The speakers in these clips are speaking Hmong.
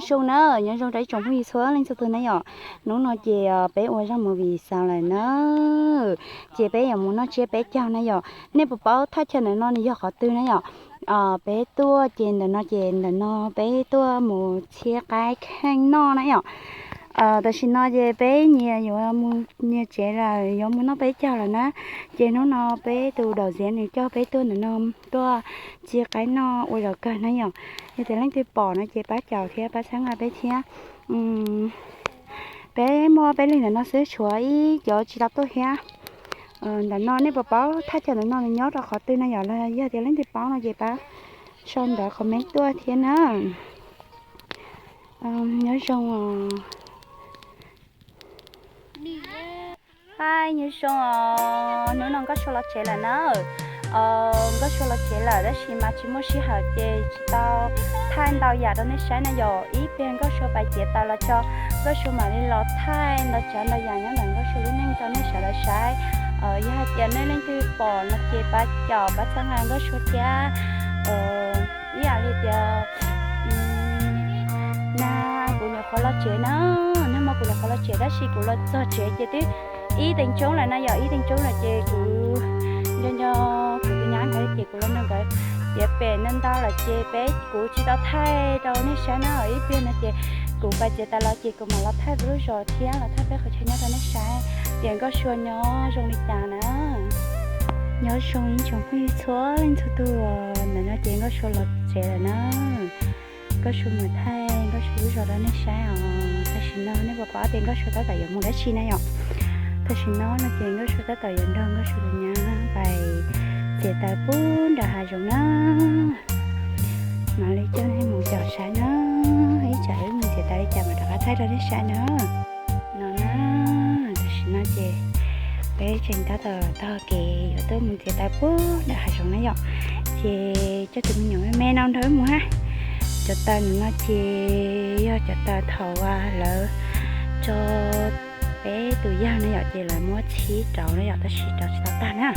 Zoo na, nyob zoo rau ib tsoom phooj ywg txhua leej txhua tus na yom. Hnub no ces peb ua zaj movie xaus lawm na, ces peb yuav mus noj tsiab peb caug na yom. Nej puas paub thaj chaw ntawm no nws yog qhov twg na yom? Peb tuaj ces ntawm no ces ntawm no peb tuaj mus txhiab qaib kheej noj na yom. Tam sim no ces peb nyias yuav mus nyias tsev lawm, yuav mus noj peb caug lawm na. Ces hnub no peb tus dawm ziav nws coj peb tuaj ntawm no tuaj txhiab qaib noj ua zaum kawg na yom. Yog tias leej twg pom no ces pab caum thiab pab txhawb nqa peb thiab. Peb muaj peb leeg ntawm no xwb, tshuav ib cov tsis tau tuaj thiab. Ntawm no nej puas paub thaj chaw ntawm no nws nyob rau qhov twg na yom? Los yog tias leej twg paub no ces pab sau ntawv comment tuaj thiab na. Nyob zoo os. Hi, nyob zoo os, hnub no Nkauj Sua los tsev lawm na. Nkauj Sua los tsev lawm tab sis mas tsis muaj sij hawm ces tsis tau thaij ntau yam rau nej saib na yom. Ib pliag Nkauj Sua pais txiav taws los tso, Nkauj Sua mam li los thaij ntau tsav ntau yam nyob ntawm Nkauj Sua lub neej rau nej sawv daws saib. Yog hais tias nej leej twg pom no ces pab caum pab txhawb nqa Nkauj Sua thiab. Ib yam li tias nag kuv nyuam qhuav los tsev na, nag hmo kuv nyuam qhuav los tsev tab sis kuv los txog tsev ces twb ib teev tsoob lawm na yom, ib teev tsoob lawm ces kuv nco nco kuv tus nyab nkawd ces kuv los nrog nkawd tiav pem ntau ntau lawm ces peb kuv tsis tau thaij rau nej saib na. Ib pliag no ces kuv pais txiav taws los ces kuv mam los thaij peb lub zos thiab los thaij peb qhov chaw nyob rau nej saib tias Nkauj Sua nyob zoo li cas na. Nyob zoo ib tsoom phooj ywg txhua leej txhua tus, ntawm no ces Nkauj Sua los tsev lawm na. Nkauj Sua mus thaij Nkauj Sua lub zos rau nej saib os. Tam sim no nej puas paub tias Nkauj Sua tab tom yuav mus dab tsi na yom? Tam sim no no ces Nkauj Sua tab tom yuav nrog Nkauj Sua tus nyab pais txiav taws pub nram hav zoov na. Mam li coj nej mus caum saib na, ib tsam wb mus txiav taws li cas mam rov qab thaij rau nej saib na. No na, tam sim no ces peb tseem tab tom taug kev yuav tuaj mus txiav taws pub nram hav zoov na yom. Ces coj tus me nyuam me me no nrog wb mus hab. Cov taws ntawm no ces yog cov taws thaum uas lawv tso peb tus yawg na yom, ces lawv muab txhib rauv na yom, tab sis rauv tsis tau tag na.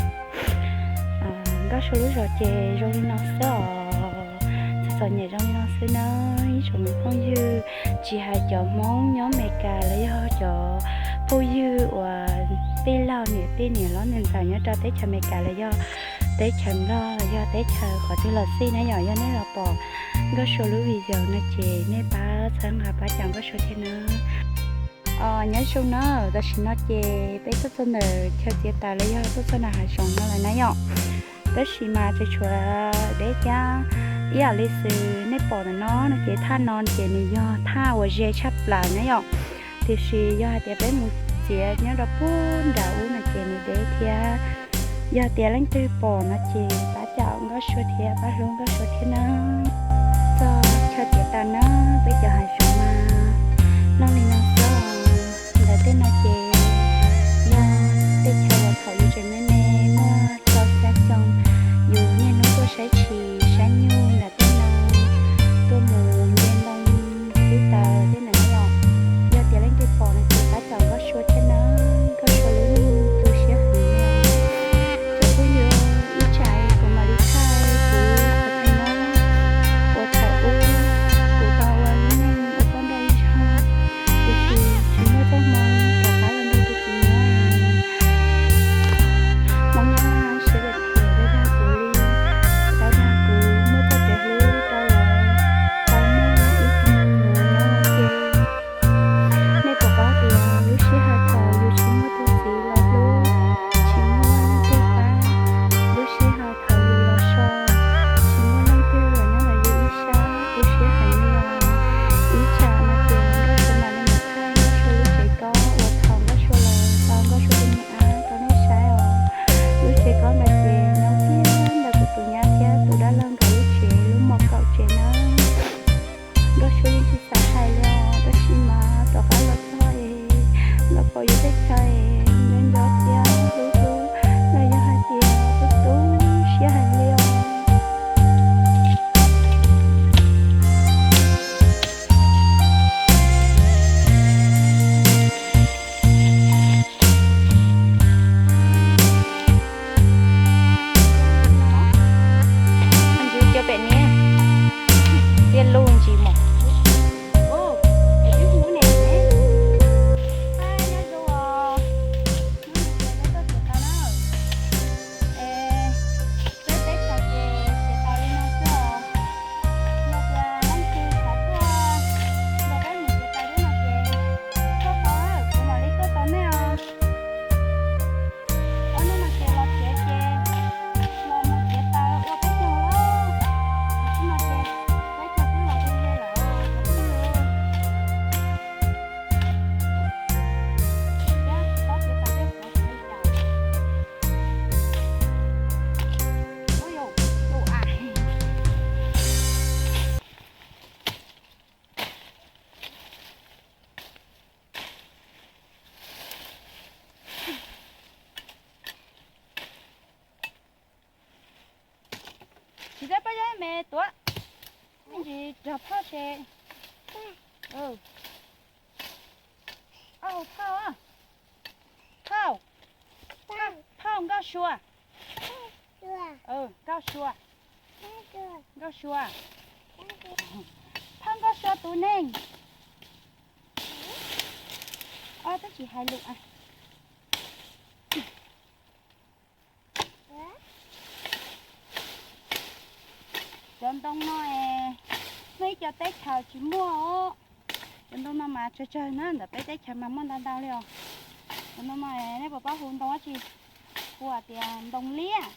Nkauj Sua lub zos ces zoo li no xwb os, txom txom nyem zoo li no xwb na. Ib tsoom me phooj ywg, tsis hais cov Hmoob nyob Amelikas los yog cov phooj ywg uas tij laug niam tij niam hlob niam ntxawm nyob rau teb chaws Amelikas los yog teb chaws Nplog los yog teb chaws qhov twg los xij na yom, yog nej los pom Nkauj Sua lub video no ces nej pab txhawb nqa pab caum Nkauj Sua thiab na. Nyob zoo na, tam sim no ces peb tuaj txog ntawm chaw txiav taws los yog tuaj txog nram hav zoov no lawm na yom. Tab sis mas tseem tshuav deb thiab ib yam li xwb. Nej pom ntawm no no ces thaj no ces nws yog thaj uas ze tshaj plaws na yom. Tiam sis yog hais tias peb mus txiav nyob rau pub nram ub no ces nws deb thiab. Yog tias leej twg pom no ces pab caum Nkauj Sua thiab pab hlub Nkauj Sua thiab na. Txog chaw txiav taws na, peb cov hav zoov mas loj li no xwb. Ntawm tej no ces yog tej chaw uas thaum yus tseem me me muaj rau xya xyoo, yus niaj hnub tuaj saib tshis saib nyuj ntawm tej no, tuaj mus nce ntoo tib taws tej ntawm no. Yog tias leej twg pom no ces pab caum Nkauj Sua thiab na, Nkauj Sua lub neej tu siab heev li. Cov phooj ywg, ib tsam kuv mam li thaij kuv qhov chaw nyob Tuav, me ntsis rog phauj se. Phauj, phauj, phauj nkauj sua. Nkauj sua, nkauj sua, phauj nkauj sua tus neeg. Ob, twb tsis hais lus. Cov ntoo no, muaj ib co teb chaws tsis muaj os. Cov ntoo no mas tsawg tsawg na, ntawm peb teb chaws mas muaj ntau ntau li os. Cov ntoo no nej puas paub hu ntoo dab tsi? Hu hais tias ntoo liab.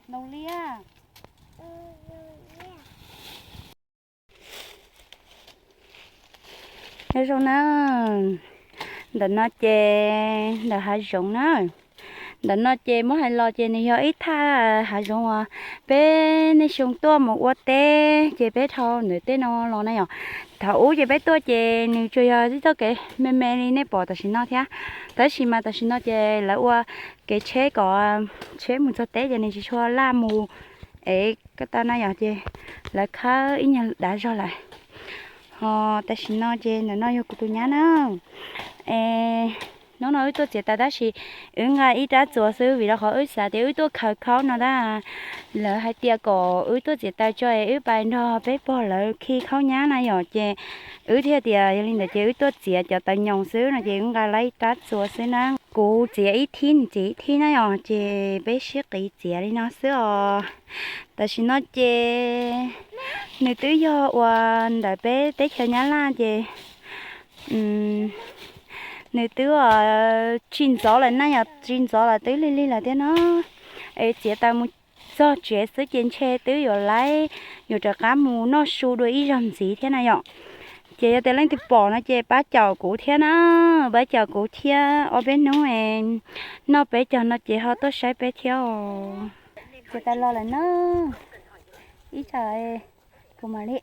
Ntoo liab. Nyob zoo na, ntawm no ces ntawm hav zoov na. Ntawm no ces muab hais los ces nws yog ib thaj hav zoov uas peb niaj xyoo tuaj mus ua teb ces peb dhau ntawm tej no los na yom. Thaum ub ces peb tuaj ces nws tsuas yog ib txoj kev me me li nej pom tam sim no thiab. Tab sis mas tam sim no ces lawv ua kev tsheb kom tsheb mus txog teb ces nws tsis tshua laj mus es ko taw na yom, ces lawv khawb ib nyuag dav zog lawm. Ho tam sim no ces ntawm no yog kuv tus nyab na. Es hnub no wb tuaj txiav taws tab sis wb nqa ib rab txuas xwb vim rau qhov wb xav tias wb tuaj khaws khaub no tab lawv hais tias kom wb tuaj txiav taws tso es wb pais nrog peb pog lawv khi khaub nyab na yom, ces wb thiaj tias yog li ntawd ces wb tuaj txiav cov taws nyoos xwb no ces wb nqa lawm ib rab txuas xwb na. Kuv txiav ib thib nws txiav ib thib na yom, ces peb sib qiv txiav li no xwb os. Tam sim no ces nws twb yog uas ntawm peb teb chaws Nyab Laj ces nws twb tsis ntxov lawm na yom, tsis ntxov lawm twb lig lig lawm thiab no. Es txiav taws mus txog tsev xwb ces ntshe twb yuav laib, yuav rov qab mus noj su dua ib zaug ntxiv thiab na yom. Ces yog tias leej twg pom no ces pab caum kuv thiab na, pab caum kuv thiab ob peb hnub es noj peb caug no ces ho tuaj saib peb thiab os. Ces tas los lawm na, ib tsam kuv mam li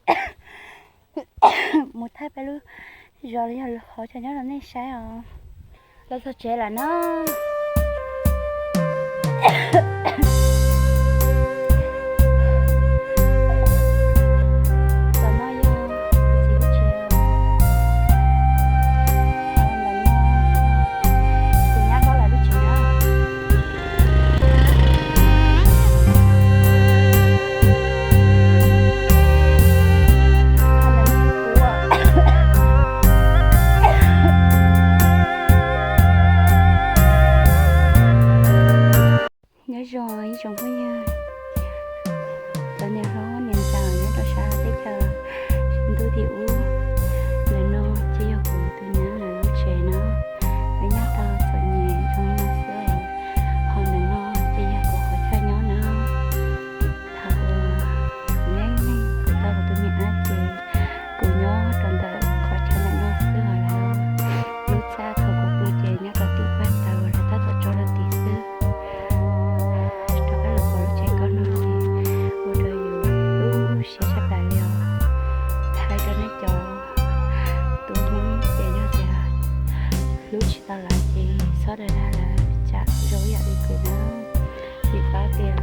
mus thaij peb lub zos los yog qhov chaw nyob rau nej saib os. Los txog tsev lawm na. Tam no yog kuv txiv lub tsev os. Ntawm no kuv nyab hlob lawv lub tsev na. Nyob zoo ib tsoom phooj ywg, cov niam hlob niam ntxawm nyob rau sab teb chaws ntuj tim ub, ntawm no ces yog kuv tus nyab lawv lub tsev na. Lawv nyob tau txom nyem zoo li no xwb. Ho ntawm no ces yog kuv qhov chaw nyob na. Thaum uas kuv yeej kuv tau kuv tus me ab ces kuv nyob rau ntawm qhov chaw ntawm no xwb os. Lub txaj thaum kuv pw ces nyob rau tim paj taws uas lawv tab tom tso rau tid xwb. Rov qab los pom lub tsev nkaus no ces ua rau yus lub siab tshaj plaws li os. Hais rau nej cov tus Hmoob ces yog tias hlub tsis tau lawv ces txhob dag lawv, tsam zoo ib yam li kuv na. Vim paub tias